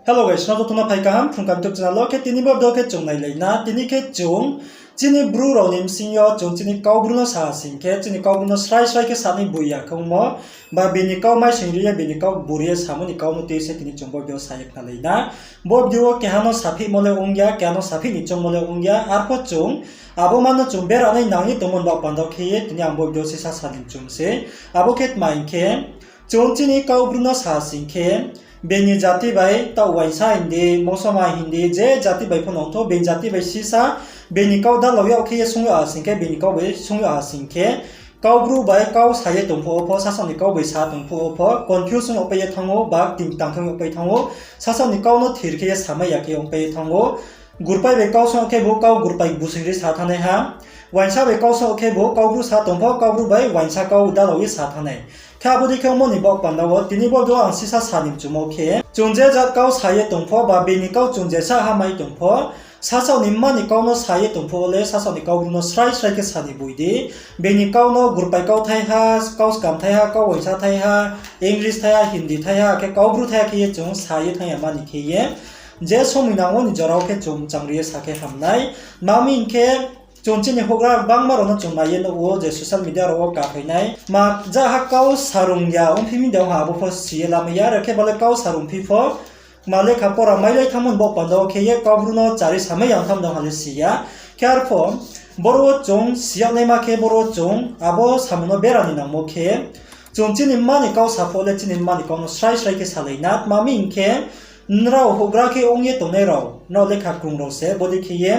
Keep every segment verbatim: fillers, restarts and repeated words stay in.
Hello guys, no joto no phai kaham Phrung Kaham YouTube channel wo. Khe tini bo video khe chung nailai na. Tini khe chung chini Bru rao ni bsing yo chung chini Kaubru no sa ha sing khe, chini Kaubru no srai srai khe sa ni boi ya khe ongmo, ba bini kau mai sing ri ye, bini kau buri ye samo ni kau no tui se tini chung bo video sa ye khnalai na. Bo video wo keha no saphihmo le ong ya, keha no saphih ni choungmo le ong ya. Arpho chung abo ma no chung bera nai nang ye tongmo ni baoh panda wo khe ye tini ang bo video sisa sa ni chung se. Abo khe tma hing khe, chung chini Kaubru no sa sing khe, bini jati bai, taoh uaingsa hing di, mosoma hing di, je jati bai pho no ongthou, bini jati bai sisa, bini kau dalao yag khe ye sung yag ha sing khe, bini kau bai sung yag ha sing khe, Kaubru bai kau sa ye tong phuh wo pho, sasaoh ni kau bai sa tong phuh wo pho, confuse ong yagpai ye thanng ou, ba kting tang khe ong yagpai thanng ou, sasaoh ni kau no thir khe ye samai ya khe ongpai ye thanng ou. Gurpai bai kau sung khebu kau gurpai busing ri sa thanngnaiha. Uaingsa bai kau sung khebu Kaubru sa tong pho, Kaubru bai uaingsa kau dalao ye sa thanngnai. Khe abo dei khe ongmo ni baoh panda wo tini bo video ang sisa sa ni mchumo khe, chung je jat kau sa ye tong pho, ba bini kau chung jesa ha mai tong pho, sasaoh ni mma ni kau no sa ye tong phuh wo le sasaoh ni Kaubru no srai srai khe sa ni boi di. Bini kau no gurpai kau thaiha, kau skam thaiha, kau uaingsa thaiha, English thaiha, Hindi thaiha, khe Kaubru thaiha khe ye chung sa ye thanng ya ma ni khe ye, je somoi nang wo ni jora wo khe chung mchang ri ye sa khe ham nai. Tma hing khe, chung chini houhgra gbangma rao no chung nai ye nuh ou je social media rao wo kaphai nai. Ma ja ha kau sarung ya ongphi mi de ong ha, abo pho si ye lamai ya, are khe bo le kau sarung phi pho, ma lekha pora mailai thanngmo ni baoh panda wo khe ye Kaubru no chari samai ya ong tham de ong ha le si ya. Khe arpho boro wo chung si yag naima khe, boro wo chung abo samung no bera ni nangmo khe, chung chini mma ni kau sa phuh le chini mma ni kau no srai srai khe salai na. Tma hing khe, nrao houhgra khe ong ye tongnai rao, nrao lekha krung rao se, bodei khe ye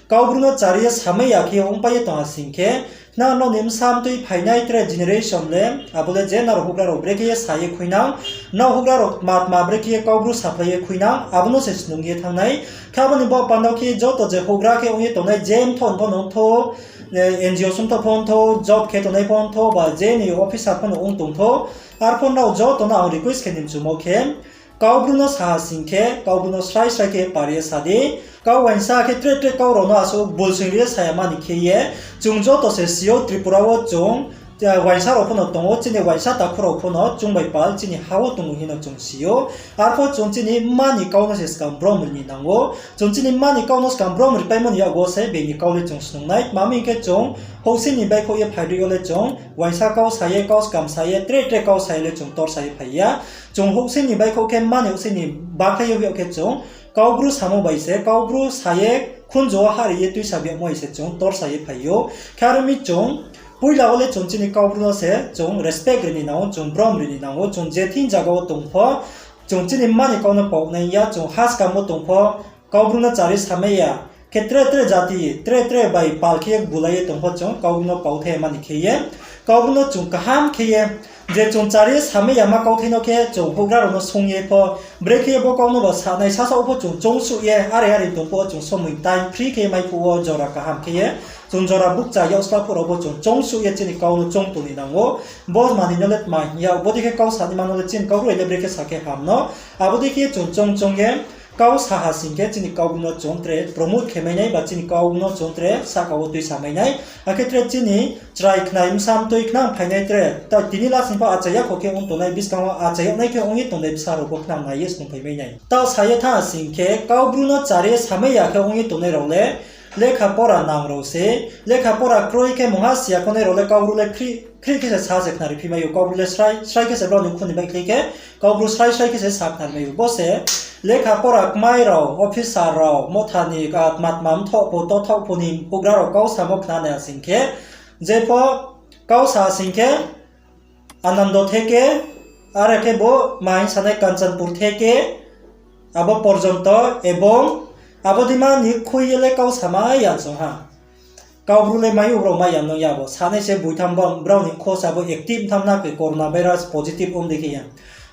Kaubru no chari ye samai ya khe ongpai ye tong ha sing khe, nang nrao ni bsa mtui phainai tre generation le, abo le je nrao houhgra rao brekhe ye sa ye khuinang, nrao houhgra rao tma tma brekhe ye Kaubru saphlai ye khuinang, abo no se snung ye thanng nai. Khe abo ni baoh panda wo khe joto je houhgra khe ong ye tongnai, je mthoh pho no ongthou, eh, N G O sumthoh pho ongthou, job khe tongnai pho ongthou, ba je ni officer pho no ong tongthou, arpho nrao joto no ang request khe ni mchumo khe, Kaubru no sa ha sing khe, Kaubru no srai srai khe pari ye sa di. Kau uaingsa khe tre tre kau rao no asuh bulsing ri ye sa ya ma ni khe ye, chung joto se si ou Tripura wo chung, eh, uaingsa rao pho no tong ou, chini uaingsa takhu rao pho no chung bai pal chini ha wo tong ou hing no chung si ou. Arpho chung chini mma ni kau no se skang brom ri ni nang ou. Chung chini mma ni kau no skang brom ripaimo ni yakgu wo se bini kau le chung snung nai. Tma hing khe chung houhsing ni baihkhouh ye phai ri yo le chung uaingsa kau sa ye, kau skam sa ye, tre tre kau sa ye le chung tor sa ye phai ya. Chung houhsing ni baihkhouh khe mma ni houhsing ni bakhlai yo yag khe chung Kaubru samo bai se, Kaubru sa ye khunju wo hahri ye tuisa biagmo bai se chung tor sa ye phai ou. Khe aro mi chung poila wo le chung chini Kaubru no se chung respect ri ni nang ou, chung brom ri ni nang ou, chung je thing zaga wo tong pho, chung chini mma ni kau no pao nai ya, chung haskam wo tong pho, Kaubru no chari samai ya, khe tre tre jati, tre tre bai pal khe ye bulai ye tong pho chung Kaubru no pao thai ma ni khe ye, Kaubru no chung kaham khe ye, je chung chari samai ya ma kauthai no khe chung houhgra rao no sung ye pho, brekhe ye bo kau no ba sanai sasaoh pho chung choungsuh ye, are are tong pho chung somoi time free khe ye mai phuh wo jora kaham khe ye, chung jora bukcha yak sla phuh rao pho chung choungsuh ye chini kau no choung tong ni nang ou. Bo manoi no le tma hing ya, bodei khe kau sanaima no le chini Kaubru bai le brekhe sa khe ham no. Abo dei khe chung choung choung ye kau sa ha sing khe chini Kaubru no chung tre promote khe mai nai, ba chini Kaubru no chung tre sahka wo tuisa mai nai. Akhe tre chini chrai khnai, bsa mtui khnang phainai tre, ta tini lasing pho achai ya kho khe ong tongnai, buskang wo achai yag nai khe ong ye tongnai bsa rao pho khnang nai ye snung phai mai nai. Taoh sa ye thanng ha sing khe, Kaubru no chari ye samai ya khe ong ye tongnai rao le lekha pora nang rao se, lekha pora kroi khe mungha si ya khonai rao le Kaubru le khrih khrih khe se sa se khnari phi mai ou, Kaubru le srai srai khe se brao ni khun ni baihkhlai khe, Kaubru srai srai khe se sa khnari mai ou. Bo se lekha pora kmai rao, officer rao, motha ni, ah, tma tma mthoh pho, tothoh pho ni houhgra rao kau samo khnanai ha sing khe, je pho kau sa sing khe, Anando theke, are khe bo ma hing sanai Kanchanpur theke, abo porjonto, ebong abo deima ni khui ye le kau samai ya chung ha. Kaubru le mai ou, brao mai ya nung ya bo. Sanai se boitham bo, brao ni kho sa bo active tham na khe coronavirus positive ong dei khe ya.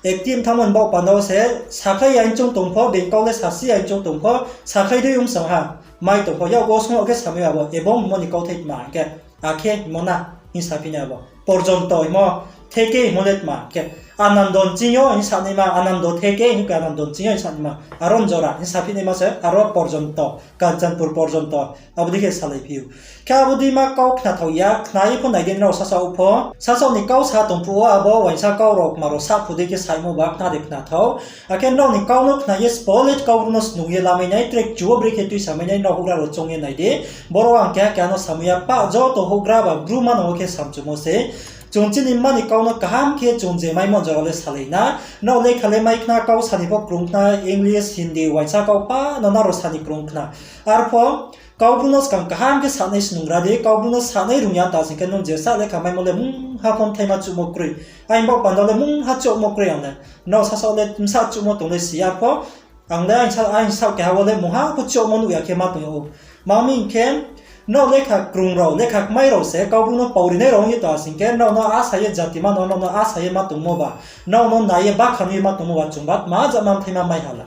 Active tham ni baoh panda wo se sakhlai ya hing choung tong pho, bini kau le sasi ya hing choung tong pho, sakhlai dei ong sang ha. Mai tong pho, yak wo sung yag khe samai ya bo, ebong hingmo ni kauthai tma hing khe, akhe hingmo na hing saphi nai abo. Porjonto hingmo, theke hingmo le tma khe. Anando ni ching yo hing sa naima, Anando theke hing khe Anando ni ching yo hing sa naima, aro ni jora hing sa phi naima se, aro porjonto, Kanchanpur porjonto, abo dei khe salai phi ou. Khe abo dei ma kau khnathao ya, khna ye pho nai di nrao sasaoh pho. Sasaoh ni kau sa tong phuh wo abo uaingsa kau rao kma rao saphu dei khe saimo ba khna de khnathao. Akhe nrao ni kau no khna ye spolit kau bru no snung ye lamai nai, tre kchu wo brekhe tuisamai nai, nrao houhgra rao choung ye nai di. Boro ang keha keha no samai ya, pah joto houhgra ba bru manang wo khe samchumo se. Chung chini mma ni kau no kaham khe chung je maimo jora le salai na. Nrao lekha le mai khna, kau sa ni pho krung khna, English, Hindi, uaingsa kau pah no nrao sa ni krung khna. Arpho, kau bru no skang kaham khe sanai snungra di, kau bru no sanai rung ya ta sing khe nung je sa lekha maimo le mungha pho mthaima chuhmo kroi. Aini baoh panda le mungha chuhmo kroi ang le. Nrao sasaoh le bsa chuhmo tong le si ya pho. Ang le aini sa, aini saoh keha wo le mungha pho chuhmo nuh ya khe ma tong ou. Tma hing khe, nrao lekha krung rao, lekha kmai rao se kau bru no paorinai rao ong ye ta sing khe, nrao no asa ye jati ma no, nrao no asa ye ma tongmo ba, nrao no nai ye bakha nai ye ma tongmo ba, chung ba tma jama mthaima mai ha la.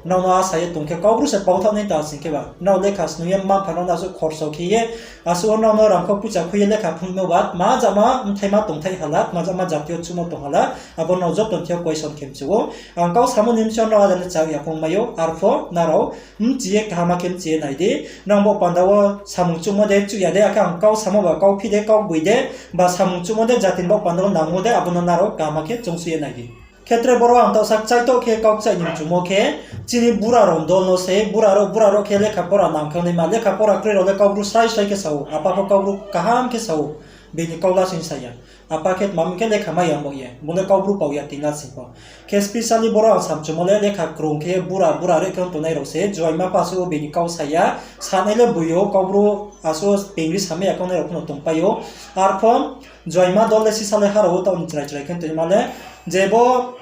Nrao no asa ye tong khe kau bru se pauthaoh nai ta sing khe ba, nrao lekha snung ye mma mpha nrao no asuh khorso khe ye, asuh wo nrao no rangkho poicha khui ye lekha phnuhmo ba, tma jama mthaima tongthai ha la, tma jama jati yo chuhmo tong ha la, abo nrao joto ni thing yo question khe mchu ou. Ang kau samo ni bsing yo nrao ada le chak ya phung mai ou, arpho nrao mchi ye kaham khe mchi ye nai di. Nang baoh panda wo samung chuhmo de chuh ya de, akhe ang kau samo ba kau phi de, kau boi de, ba samung chuhmo de, jati ni baoh panda wo nangmo de, abo no nrao kaham khe choungsuh ye nai di. Khe tre boro ang taohsa kchaih toh khe kau kchaih ni mchumo khe, chini bura rao dol no se, bura rao, bura rao khe lekha pora nang khe naima, lekha pora kroi rao le kau bru srai srai khe sa ou, apa pho kau bru kaham khe sa ou, bini kau lasing sa ya. Apa khe tma hing khe lekha mai ya bo ye, bung le kau bru pao ya tini lasing pho. Khe specially boro ang samchumo le lekha krung khe bura, bura re khe ong tongnai rao se, juaima pho asuh wo bini kau sa ya, sanai le boi ou, kau bru asuh wo pengri samai ya khe ongnai rao pho no tongpai ou. Arpho, juaima dol le sisa le ha rao wo taoh ni chrai chrai khe tongma le, je bo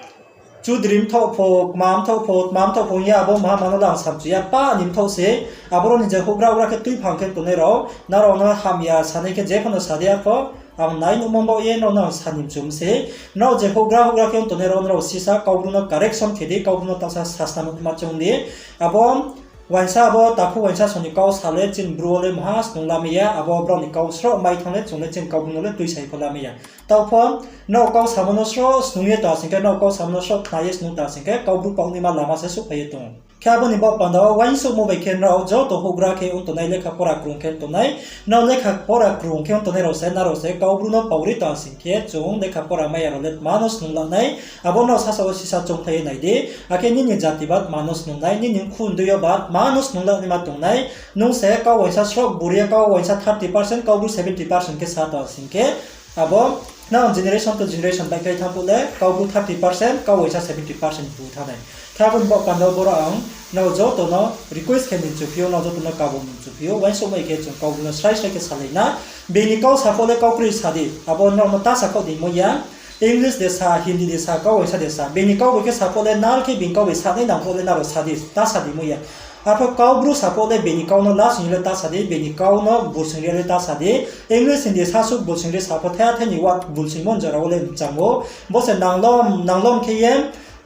chudri mthaoh pho, kma mthaoh pho, tma mthaoh pho hing ye abo maha ma no le ang samchu ya, pah ni mthaoh se, aboro ni je houhgra houhgra khe tuiphang khe tongnai rao, nrao no hamya sanai khe je pho no sa di arpho, ang nai nuhmo baoh ye nrao no ang sa ni mchum se, nrao je houhgra houhgra khe ong tongnai rao, nrao sisa kau bru no correction khe di, kau bru no taohsa sasna nuhma choung di, abo uaingsa abo takhu uaingsa song ni kau sa le chini bru wo le maha snung lamai ya, abo brao ni kau sroh mai thanng le chung le chini kau bru no le tuisa ye pho lamai ya. Taoh pho, nrao kau samo no sroh snung ye ta sing khe, nrao kau samo no sroh khna ye snung ta sing khe, kau bru pao naima lama se souhphai ye tong ou. Khe abo ni baoh panda wo uaingsouhmo bai khe nrao joto houhgra khe ong tongnai, lekha pora krung khe ong tongnai, nrao lekha pora krung khe ong tongnai rao se, nrao se kau bru no paori ta sing khe, chung lekha pora mai ya rao le tma no snung la nai, abo nrao sasaoh wo sisa choungthai ye nai di, akhe nini jati ba tma no snung nai, nini mkhu ndui yo ba tma no snung la naima tong nai, nung se kau uaingsa sroh buri ye kau uaingsa thirty percent, kau bru seventy percent khe sa ta sing khe, abo nang generation to generation baihkhlai thanng phuh le, kau bru thirty percent, kau uaingsa seventy percent bu thanng nai. Khe abo ni baoh panda wo boro ang nrao joto no request khe ni mchuphi ou, nrao joto no kabo ni mchuphi ou, uaingsouhmai khe chung kau bru no srai srai khe salai na. Bini kau sa phuh le kau kroi sa di, abo nrao no ta sa khaoh di mo ya. English de sa, Hindi de sa, kau uaingsa de sa, bini kau bai khe sa phuh le nal khe bini kau bai sanai nang phuh le nrao sa di, ta sa di mo ya. Arpho kau bru sa phuh le bini kau no lasing ye le ta sa di, bini kau no bulsing ye le ta sa di. English, Hindi sasuh bulsing ye sa pho thaiha thai ni word bulsingmo ni jora wo le mchang ou. Bo se nanglom, nanglom khe ye,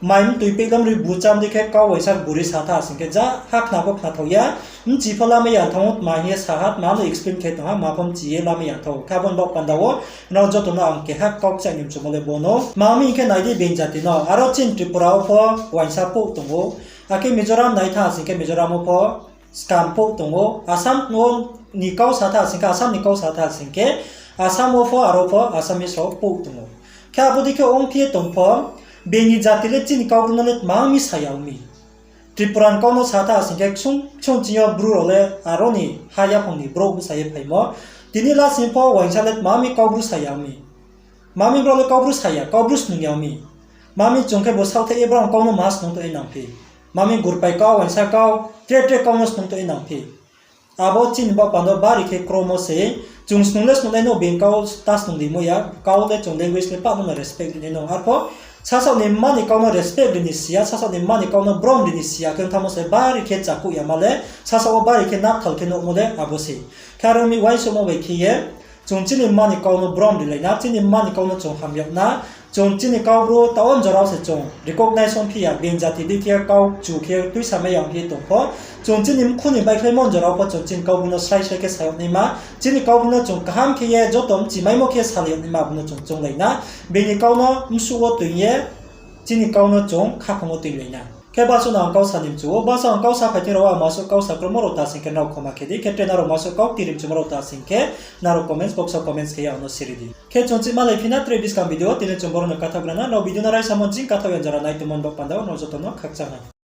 mai mtoi peihlom ri bucham di khe kau uaingsa buri sa tha sing khe ja ha khna pho khnathao ya. Mchi pho lamai ya thanng ou, tma hing ye sa ha, tma no explain khe tong ha, ma pho mchi ye lamai ya thanng ou. Khe abo ni baoh panda wo, nrao joto no ang keha kau kchaih ni mchumo le bo no. Tma hing khe nai di bini jati no, aro chini Tripura wo pho uaingsa pouh tong ou. Akhe Mizoram nai tha sing khe Mizoram wo pho skam pouh tong ou. Assam wo ni kau sa tha sing khe, Assam ni kau sa tha sing khe, Assam wo pho aro pho Assamese rao pouh tong ou. Khe abo dei khe ongphi ye tong pho, bini jati le chini kau bru no le tma mi sa ya mi. Tripura ni kau no sa tha sing khe, ksung ksung chini yo bru rao le aro ni ha yaphang ni brouh bsa ye phaimo. Tini lasing pho uaingsa le tma mi kau bru sa ya mi. Tma mi brao le kau bru sa ya, kau bru snung ya mi. Tma mi chung khe bo saohthaih ye brao kau no ma snung tong ye nang phi. Tma mi gurpai kau, uaingsa kau, tre tre kau no snung tong ye nang phi. Abo chini baoh panda wo bari khe kromo se, chung snung le snung nai no, bini kau ta snung di mo ya, kau le chung language le pah no no respect ri nai no. Arpho, sasaoh ni mma ni kau no respect ri ni si ya, sasaoh ni mma ni kau no brom ri ni si ya, khe ong thanngmo se bari khe chakuh yama le, sasaoh wo bari khe nathal khe nuhmo le abo se. Khe aro mi uaingsouhmo bai khe ye, chung chini mma ni kau no brom rilai na, chini mma ni kau no chung ham yag na, Chung chini Kaubru taoh wo jora wo se chung recognize ong phi ya, being jati dei khe kau chu khe tuisamai ya ong phi tong pho, chung chini mkhu ni baikhlaimo jora wo pho chung chini Kaubru no srai srai khe sa yag naima, chini Kaubru no chung kaham khe ye joto mchimaimo khe salai yag naima, abo no chung chounglai na. Being ni kau no bsuh wo toing ye, chini kau no chung khaphang wo toinglai na. Khe basuh no ang kau sa ni mchu ou, basuh ang kau sa phai thing rao wo ang masuh kau sa kromo rao ta sing khe nrao khoma khe di, khe tre nrao masuh kau kiri mchumo rao ta sing khe, nrao comments box wo comments khe ye ang no siri di. Khe chung chimalai phi na tre buskang video wo, tini chung boro no kathaoh gra na, nrao video no raisamo jing kathaoh ya jora nai tongmo ni baoh panda wo nrao joto no khakchang ha.